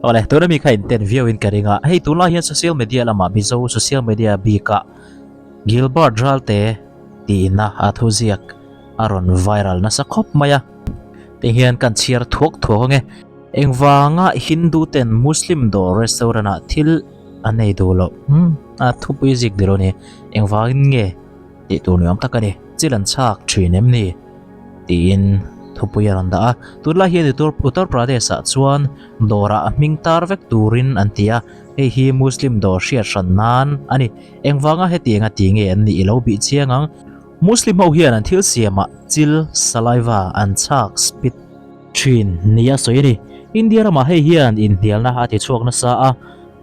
Awle, tuna mi kha inten viau in ka ring a, hei tunlai hian social media lamah Mizo social media bikah Gilbert Ralte tiin a thu ziak a rawn viral nasa khawp mai a, ti hian kan chhiar thuak thuak ange. Engvanga Hindu ten Muslim dawr restaurant ah thil an ei duh loh? Umm, a thupui zik dilo ni. Engvangin nge tih tur ni awm tak a ni. Chil an chhak thin em ni? Tiin thupui a rawn dah a. Tunlai hian Uttar Pradesh ah chuan dawrah a hming tar vek turin an ti a, hei hi Muslim dawr hriat hran nan a ni. Engvanga hetianga ti nge an nih i lo bih chiang ang? Muslim ho hian an thil siamah chil, saliva, an chhak, spit, thin nia sawi a ni. India ramah hei hian inhnialna a ti chhuak nasa a,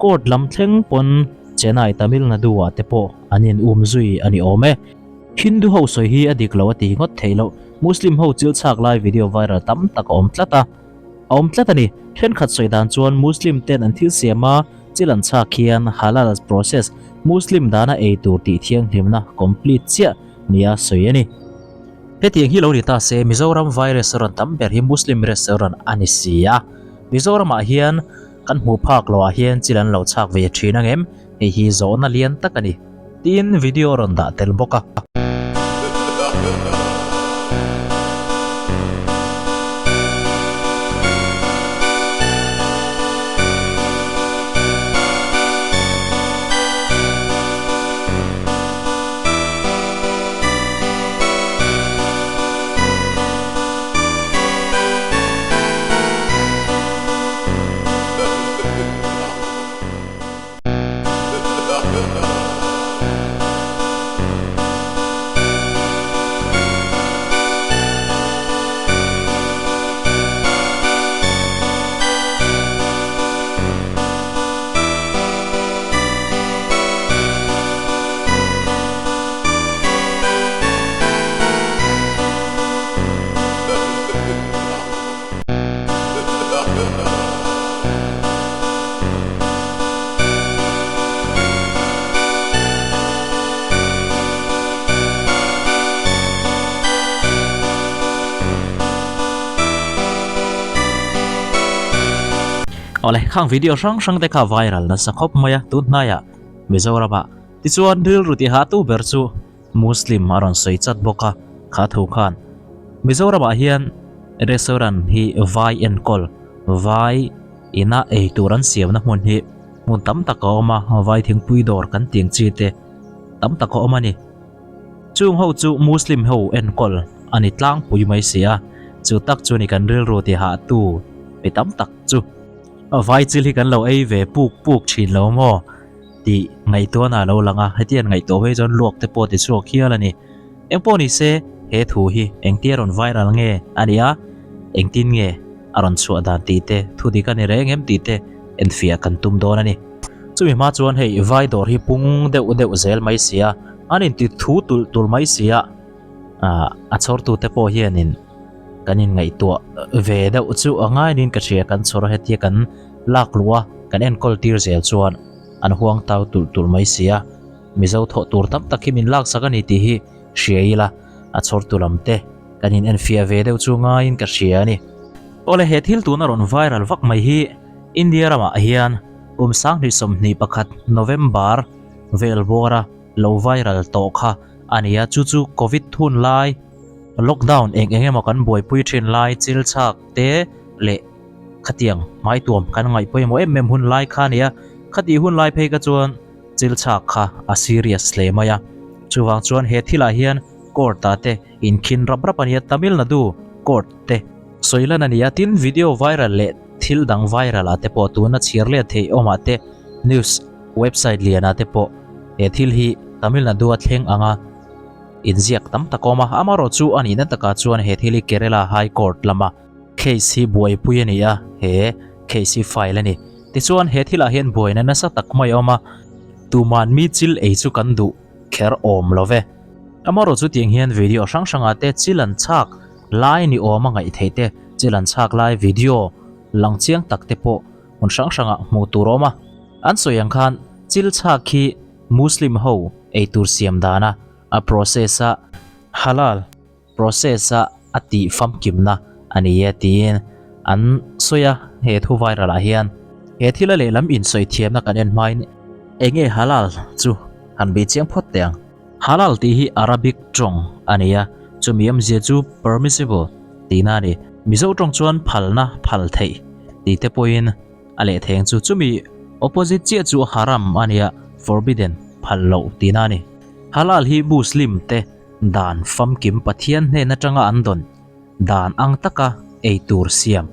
court lam thleng pawn Chennai, Tamil Nadu ah te pawh an in um zui a ni awm e. Hindu ho sawi hi a dik lo a ti ngawt theih loh. Muslim ho chil chhak lai video viral tam tak a awm tlat a, a awm tlat a ni. Thenkhat sawi dan chuan Muslim ten an thil siam a, chil an chhak hian Halal process, Muslim dana ei tur tih thianghlimna complete chiah nia sawi a ni. Hetiang hi lo ni ta se Mizoram vai restaurant tam ber hi Muslim restaurant a ni si a, Mizoramah hian kan hmuh phak loh ah hian chil an lo chhak ve thin ang em? Hei hi zawhna lian tak a ni. Tiin video rawn dah tel bawk a. Awle, khang video hrang hrang te kha viral nasa khawp mai a, tun hnaiah Mizoramah tichuan rilru ti hah tu ber chu Muslim a rawn sawi chat bawk a, kha thu khan Mizoramah hian restaurant hi vai enkawl, vai ina ei tur an siamna hmun hi hmun tam tak a awm a, vai thingpui dawr kan tih ang chi te tam tak a awm a ni. Chung ho chu Muslim ho enkawl a ni tlangpui mai si a, chu tak chu ni kan rilru ti hah tu mi tam tak chu. Vai chil hi kan lo ei ve puk puk thin lo maw? Tih ngaihtuahna a lo lang a, hetiang ngaihtuah phei chuan luak te pawh ti chhuak hial a ni. Engpawh ni se, he thu hi engtia rawn viral nge a nih a, engtin nge a rawn chhuah dan tih te, thu dik a ni reng em tih te enfiah kan tum dawn a ni. Chumi hma chuan hei vai dawr hi pung deuh deuh zel mai si a, an inti thu tulh tulh mai si a, a chhawrtute pawh hianin kan inngaihtuah ve deuh chu a ngainin ka hria, kan chhawr a hetia kan lak luh a, kan enkawl tir zel chuan an huang tau tulh tulh mai si a, Mizo thawh tur tam tak hi min laksak a ni tih hi hria ila, a chhawrtu lam te kan in enfiah ve deuh chu ngaiin ka hria a ni. Awle he thil tuna rawn viral vak mai hi India ramah hian kum 2021 November vel bawra lo viral tawh kha a ni a, chu chu Covid hun lai lockdown eng eng emaw kan buaipui thin lai chil chhak te leh Khatiang hmaituam kan ngaih pawimawh em em hun lai kha a ni a, khatih hun lai phei kha chuan chil chhak kha a serious hle mai a. Chuvang chuan he thilah hian court ah te inkhin rap rap a ni a, Tamil Nadu court te sawi lan a ni a, tin video viral leh thil dang viral ah te pawh tuna chhiar let theih awmah te news website lianah te pawh he thil hi Tamil Nadu a thleng ang a inziak tam tak a awm a, amaherawhchu a nihna takah chuan he thil hi Kerala High Court lama Case hi buaipui a ni a, he case hi file a ni. Tichuan he thilah hian buaina nasa tak mai a awm a, tuman mi chil ei chu kan duh kher awm lo ve. Amaherawh chu tiang hian video hrang hrangah te chil an chhak lai ni awm a ngaih theih te, chil an chhak lai video lang chiang tak te pawh hmun hrang hrangah hmuh tur a awm a. An sawi ang khan chil chhak hi Muslim ho eitur siam dana a process a halal Process a a tih famkimna a ni e tiin an sawi a, he thu viral ah hian. He thila lehlam insawi thiamna kan en hmain enge halal chu han bei chiang phawt teh ang. Halal tih hi Arabic tawng a ni a, chumi awmzia chu permissible tihna a ni. Mizo tawng chuan phalna, phal theih tih te pawhin a leh theng chu. Chumi opposite chiah chu haram a ni a, forbidden, phal loh tihna a ni. Halal hi Muslim te dan famkim Pathian hnen atanga an dawn dan ang taka ei tur siam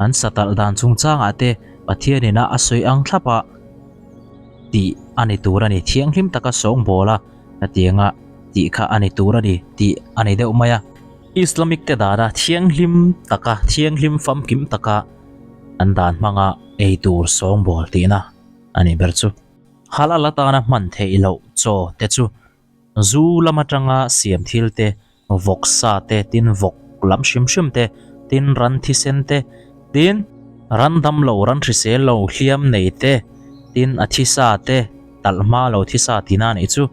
an satalh dan chungchangah te Pathian ina a sawi ang thlap a tih a ni tur a ni. Thianghlim taka sawngbawl a hetianga tih kha a ni tur a ni tih a ni deuh mai a. Islamic te dana thianghlim taka thianghlim famkim taka an dan hmanga ei tur sawngbawl tihna a nih ber chu. Halal atana hman theih loh chaw te chu zu lam atanga siam thil te vawk sa te, tin vawk lam hrim hrim te, tin ran thisen te, tin ran dam lo, ran hrisel lo, hliam nei te, tin a thisa te, talh hma lo thisa tina a nih chu.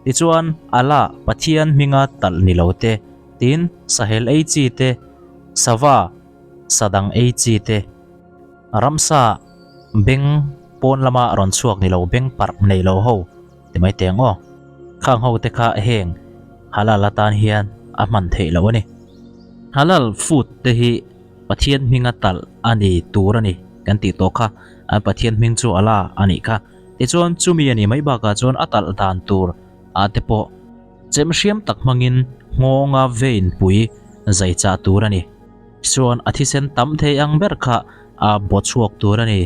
Tichuan Allah, Pathian hminga talh ni lo te, tin sahel ei chi te, sava, sa dang ei chi te, ramsa beng pawn lama rawn chhuak ni lo, beng parh nei lo ho, Ti mai teh ang aw. Khang ho te kha heng halal atan hian a hman theih loh a ni. Halal food te hi Pathian hminga talh a ni tur a ni kan tih tawh kha. An Pathian hming chu Allah a nih kha. Tichuan chumi a nih mai bakah chuan a talh dan tur ah te pawh chem hriam tak hmangin nghawnga vein pui zai chah tur a ni. Chuan a thisen tam thei ang ber kha a baw chhuak tur a ni.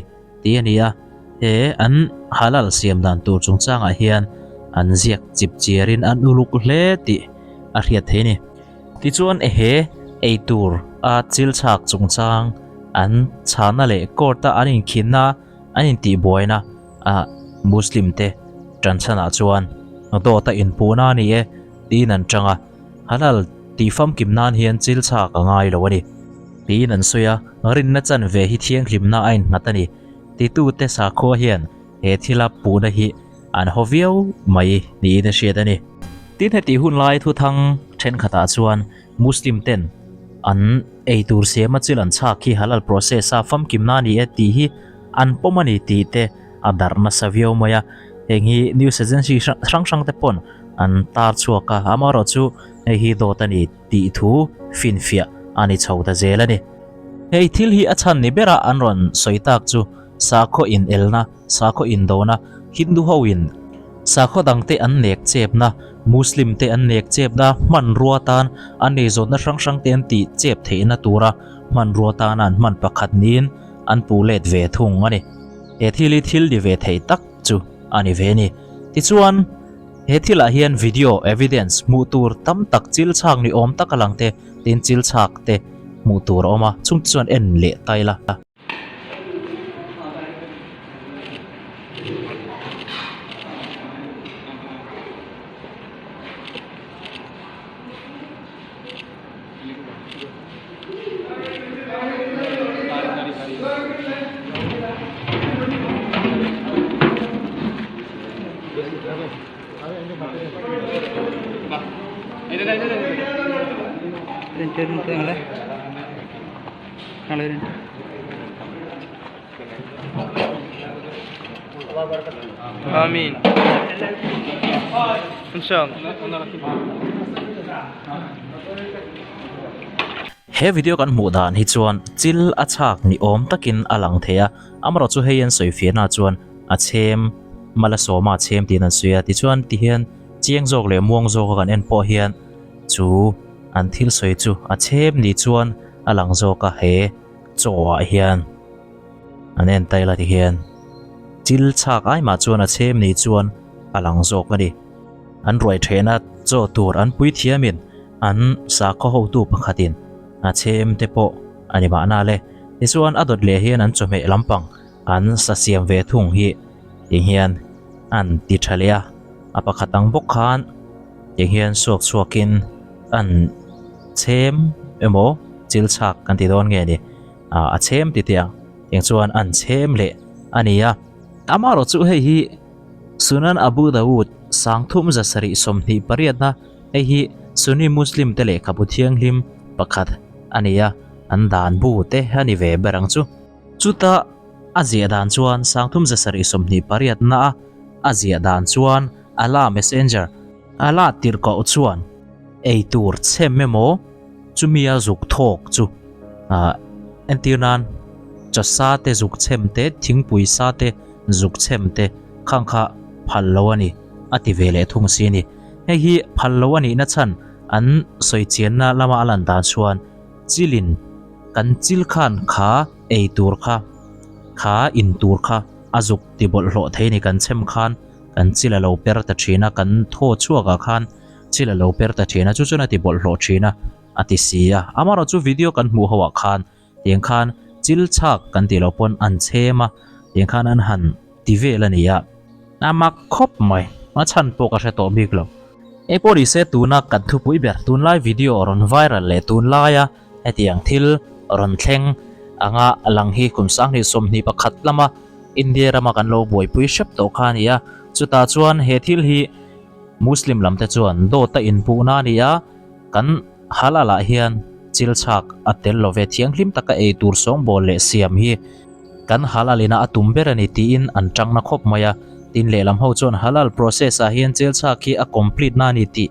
Tih a ni a, he an halal siam dan tur chungchangah hian an ziak chip chiarin an uluk hle tih a hriat thei a ni. Tichuan he ei tur a chil chhak chungchang an chhana leh court a an inkhinna an intihbuaina a Muslim te tanchhanah chuan dawt a inpuhna a ni e tiin an chang a, halal tih famkim nan hian chil chhak a ngai lo a ni. Tiin an sawi a, rinna chanve hi thianghlimna a innghat a ni. Titute sakhua hian he thila puhna hi an haw viau mai niin a hriat a ni. Tin, heti hun lai thuthang thenkhatah chuan Muslim ten an eitur siama chil an chhak hi halal process a famkimna a ni e tih hi an pawm a ni tih te a darh nasa viau mai a. Heng hi news agency hrang hrang te pawn an tar chhuak a, amaherawhchu hei hi dawt a ni. tih thu finfiah a ni chho ta zel a ni. Hei thil hi a chhan ni bera an rawn sawi tak chu sakhaw inelna, sakhaw indona, Hindu hoin sakhaw dangte an nek chepna, Muslim te an nek chepna hmanrua tan an eizawnna hrang hrang te an tih chep theihna tura hmanrua tana an hman pakhat niin an puh let ve thung a ni. He thil hi thil ni ve thei tak chu a ni ve a ni. Tichuan. He thilah hian video evidence hmuh tur tam tak chil chhak ni awm tak a lang te, tin chil chhak te hmuh tur a awm a, chung te chuan en leh ta ila. Ameen. Inshallah. He video kan hmuh dan hi chuan chil a chhak ni awm takin a lang thei a, amarawh chu hei an sawi fiahna chuan a chhem mala sawma a chhem tiin an sawi a, tichuan tihian chiang zawk leh muang zawka kan en pawh hian chu an thil sawi chu a chhem ni chuan a lang zawk a he chaw ah hian an en ta ila tihian chil chhak ai mah chuan a chhem ni chuan a lang zawk a ni. An ruai thehna chaw tur an pui thiamin an sakhaw hotu pakhatin a chhem te pawh a ni mahna le. Tichuan a dawt leh hian an chawhmeh lampang an sa siam ve thung hi tiang hian an ti tha leh a, a pakhat ang bawk khan tiang hian suak chhuakin an chhem emaw chil chhak kan ti dawn nge ni a chhem ti teh ang tiang chuan an chhem leh a ni a. Amaherawhchu chu hei hi Sunan Abu Dawud, 3728na, hei hi Sunni Muslim te lehkhabu thianghlim pakhat a ni a, an dan bu te a ni ve ber ang chu. Chuta A ziah dan chuan 3728 na a a ziah dan chuan Allah Messenger, Allah tirhkoh chuan ei tur chhem emaw chumia zuk thawk chu ah entir nan chaw sa te zuk chhem te thingpui sa te zuk chhem te khang kha phal lo a ni a ti ve leh thung si a ni. Hei hi phal lo a nihna chhan an sawi chianna lama a lan dan chuan chilin kan chil khan kha ei tur kha kha in tur kha a zuk ti bawlhhlawh thei a ni kan chhem khan kan chil a lo per ta thin a kan thaw chhuakah khan chil a lo per ta thin a chu chuan a ti bawlhhlawh thin a a ti si a amaherawh chu video kan hmuh ho ah khan tiang khan chil chhak kan tih loh pawn an chhem a tiang khan an han ti vel a ni a a mak khawp mai a chhan pawh ka hre tawh bik lo. Engpawh ni se tuna kan thupui ber tunlai video rawn viral leh tunlaia hetiang thil rawn thleng anga lang hi kum 2021 lama India rama kan lo buaipui hrep tawh kha a ni a chutah chuan he thil hi Muslim lam te chuan dawt a inpuhna a ni a kan Halal ah hian chil chhak a tel lo ve thianghlim taka ei tur sawngbawl leh siam hi kan halal ina a tum ber a ni tiin an tang na khawp mai a, tin lehlam ho chuan halal process ah hian chil chhak hi a complete na a ni tih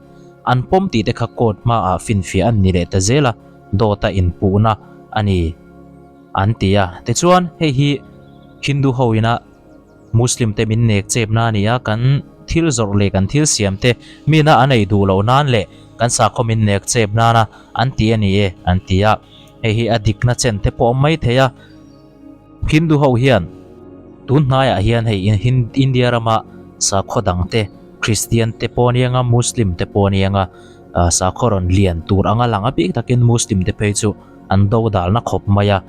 an pawm tih te kha court hma ah finfiah an ni leh ta zel a, dawt a inpuhna a ni an ti a, tichuan hei hi Hindu ho ina. Muslim te min nek chep na a ni a, kan thil zawrh leh kan thil siam te mina an ei duh loh nan leh kan sakhaw min nek chep nana an ti a ni e an ti a, hei hi a dikna chen te pawh a awm mai thei a. Hindu ho hian tun hnaiah hian hei India rama sakhaw dang te Kristian te pawh a ni anga Muslim te pawh a ni anga sakhaw rawn lian tur anga lang a bik takin Muslim te phei chu an do dalna khawp mai a,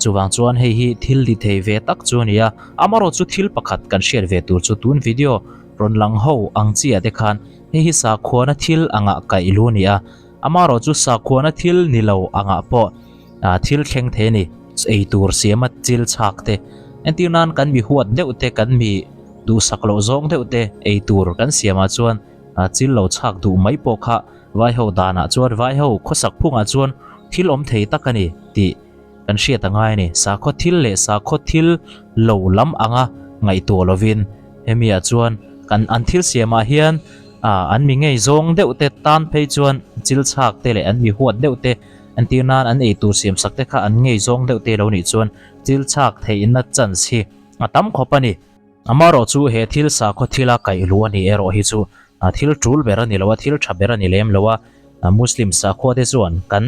chuvang chuan hei hi thil ti thei ve tak chu a ni a, amaherawh chu thil pakhat kan hriat ve tur chu tun video rawn lang ho ang chi ah te khan hei hi sakhuana thil angah kaih lu a ni a, amaherawh chu sakhuana thil ni lo angah pawh thil thleng thei a ni, ei tur siama chil chhak te entir nan kan mi huat deuh te kan mi duhsak loh zawng deuh te ei tur kan siamah chuan chil lo chhak duh mai pawh kha Vaiho danah chuan Vaiho khawsak phungah chuan thil awm thei tak a ni tih kan hriat a ngai a ni. Sakhaw thil leh sakhaw thil lo lam anga ngaihtuah lovin hemiah chuan kan an thil siamah hian an mi ngei zawng deuh te tan phei chuan chil chhak te leh an mi huat deuh te entir nan an eitur siam sak te kha an ngei zawng deuh te lo nih chuan chil chhak theihna chance hi a tam khawp a ni. Amaherawh chu he thil sakhaw thila kaih luh a nih erawh hi chu thil tul ber a ni lo a, thil tha ber a ni lem lo a. Muslim sakhua te chuan kan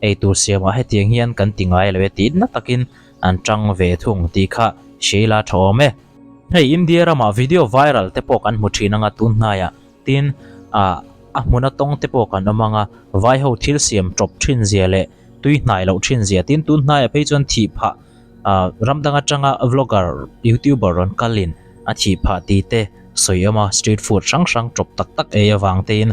eitur siamah hetiang hian kan ti ngai lo e tih na takin an tang ve thung tih kha Sheila tha awm e. Hei India ramah video viral te pawh kan hmu thin anga tun hnaiah tin a hmuna tawng te pawh kan awm anga vai ho thil siam tawp thin zia leh tui hnai loh thin zia tin tun hnaiah phei chuan thih phah Ah ram dang atanga vlogger youtuber rawn kalin a thih phah tih te sawi awm a street food hrang hrang tawp tak tak ei avang tein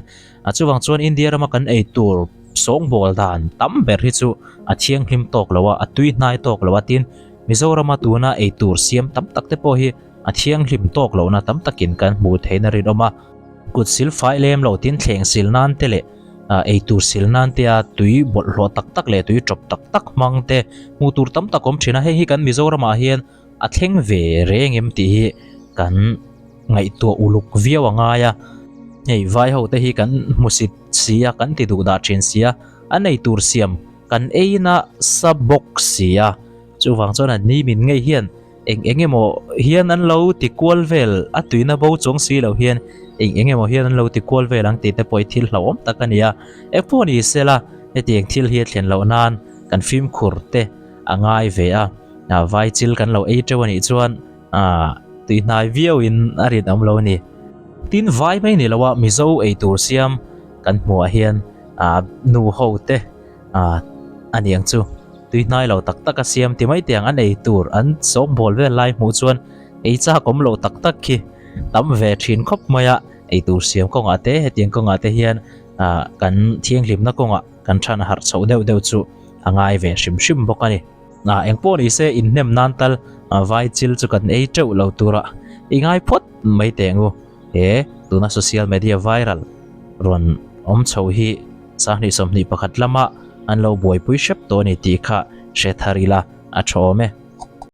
a chuvang chuan India rama kan ei tur sawngbawl dan tam ber hi chu a thianghlim tawk lo a a tui hnai tawk lo a tin Mizorama tuna ei tur siam tam tak te pawh hi a thianghlim tawk lohna tam takin kan hmuh theihna rinawm a kut sil fai lem lo tin thleng sil nan te leh ei tur sil nan te a tui bawlhhlawh tak tak leh tui tawp tak tak hmang te hmuh tur tam tak awm thin a hei hi kan Mizoramah hian a thleng ve reng em tih hi kan ngaihtuah uluk viau a ngai a hei vai ho te hi kan hmusit si a kan ti duh dah thin si a an ei tur siam kan ei na sa bawk si a chuvang chuan an ni min ngei hian Eng eng emaw hian an lo ti kual vel a tuina bo chuang si lo hian eng eng emaw hian an lo ti kual vel ang tih te pawh hi thil hlauhawm tak a ni a. Eng pawh ni sela hetiang thil hi a thlen loh nan kan fimkhur te a ngai ve a, vai chil kan lo ei teuh a nih chuan tuihnai viau in a rinawm lo a ni. Tin vai mai ni lo a Mizo eitur siam kan hmuh ah hian nu ho te Ah, a niang chu. Tui hnai lo tak tak a siam ti mai tiang an ei tur an sawngbawl vel lai hmuh chuan ei chak awm lo tak tak khi tam ve thin khawp mai a. Ei tur siam kawngah te hetiang kawngah te hian ah kan thianghlimna kawngah kan than harh chhoh deuh deuh chu a ngai ve hrim hrim bawk a ni. Ah, engpawh ni se inhnem nan tal vai chil chu kan ei teuh lo tura i ngai phawt mai teh ang u. He tuna social media viral rawn awm chho hi 2021 lama an lo buaipui hrep tawh a ni tih kha hre thar ila a tha awm e.